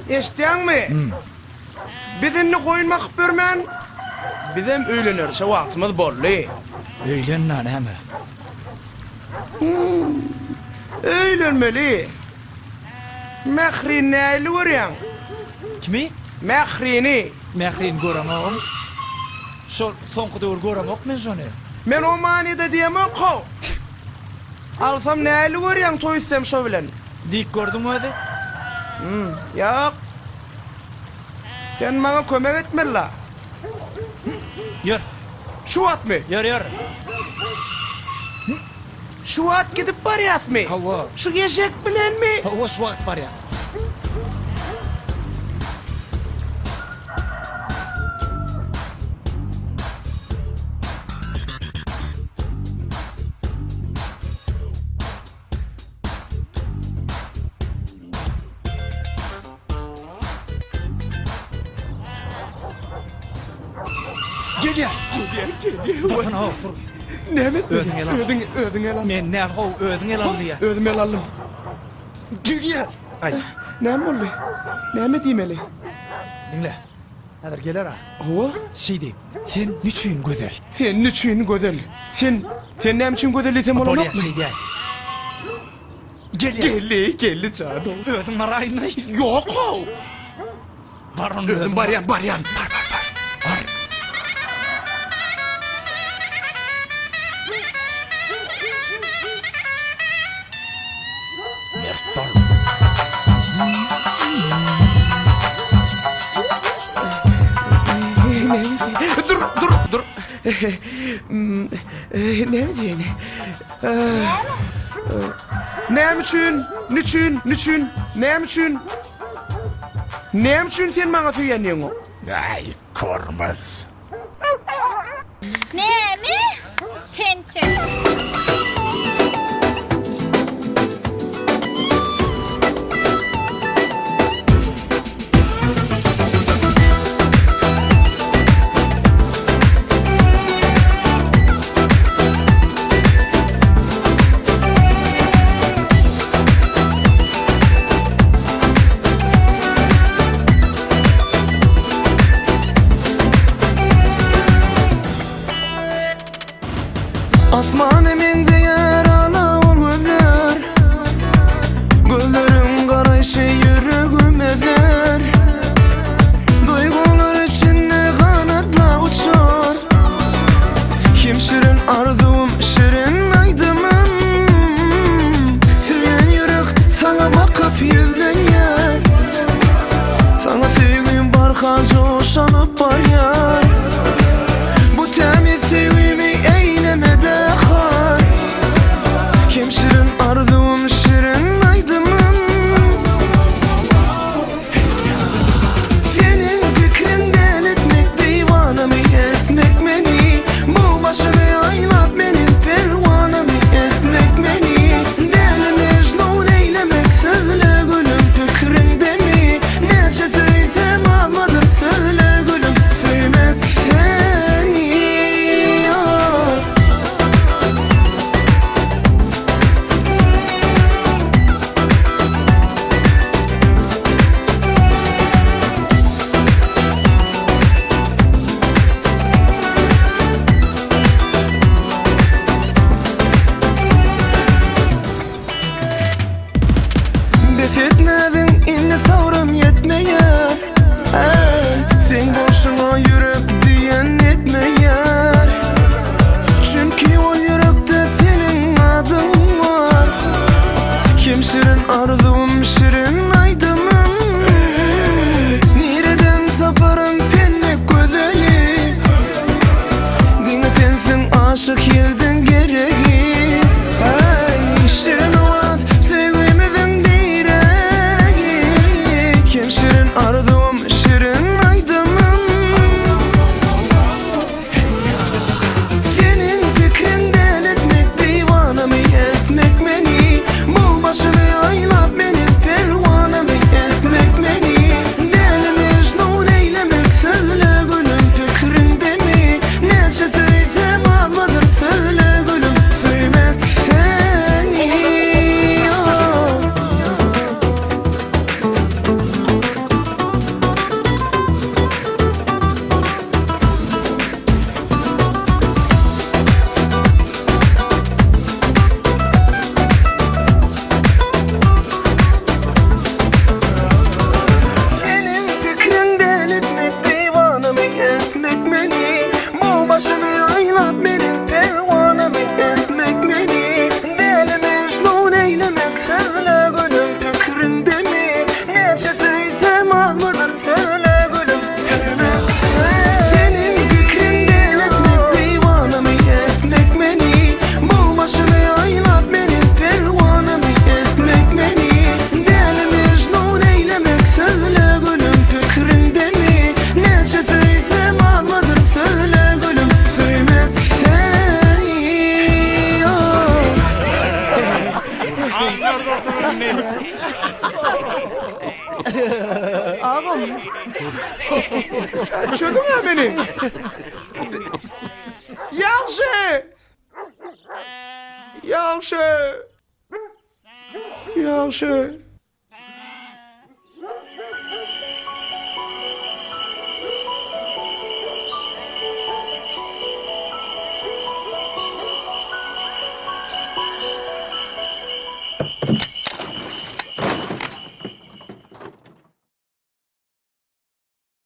Eşitýäňmi? Biz indi goýun bakyp ýörmän, bizem öýlenerçe wagtymyz boldy. Öýlen-ä näme? Öýlenmeli. Mährini nähili görýäň? Kimi? Mährini. Mährini göremogam. Şol soňky döwür göremok men şony. Men o manyda diýemok-how. Alsam nähili görýäň toý etsem şo bilen? Diýip gördüňmi özi? Ýok. Sen maňa kömek etmeli-la. Ýör. Şu wagtmy? Ýör, ýör. Şu wagt gidip barýasmy? Hawa. Şu eşek bilenmi? Hawa, şu wagt barýas. Gelýär. Gelýär, gelýär. Dursana, how, dur. Näme etmeli? Özüň el al. Özüň, özüň el al. Men näl, how, özüň el al diýýär. Özüm el aldym. Gelýär. Aý. Näme boldy? Näme diýmeli? Diňle. Häzir geler-a. Hawa. Şeý diý. Sen nüçin gözel? Sen nüçin gözel? Sen, sen näme üçin gözel diýsem bolanokmy? Bolýar, şeý diýäý. Gelýär. Geldi, geldi janym. Özüň baraýynlaý. Ýok-ow. Bar onda Özüm barýan, barýan. Bar, bar, bar. Bar. Mert bol. Dur, dur, dur. Näme diýeýin? Näme üçin? Niçin? Niçin? Näme üçin? Näme üçin sen maňa söýen diýeňok? Äý, körmez. Näme? Tentek. Asmana meňzeýär ala ol gözler Gözleriň garaýşy ýüregime zer Duýgular içinde ganatla uçar Hem şirin arzuwym, şirin aýdymym Söýen ýürek saňa bakyp ýüzlenýär Saňa söýgim barha joş alyp barýar Bu tämiz söýgimi eýleme-de har Hem şirin arzuwym, şirin aýdymym Seniň pikriňden etmek diwanamy etmek meni Bu başymy aýlap. Agam. Çözüň-ä meni. Ýagşy! Ýagşy! Ýagşy!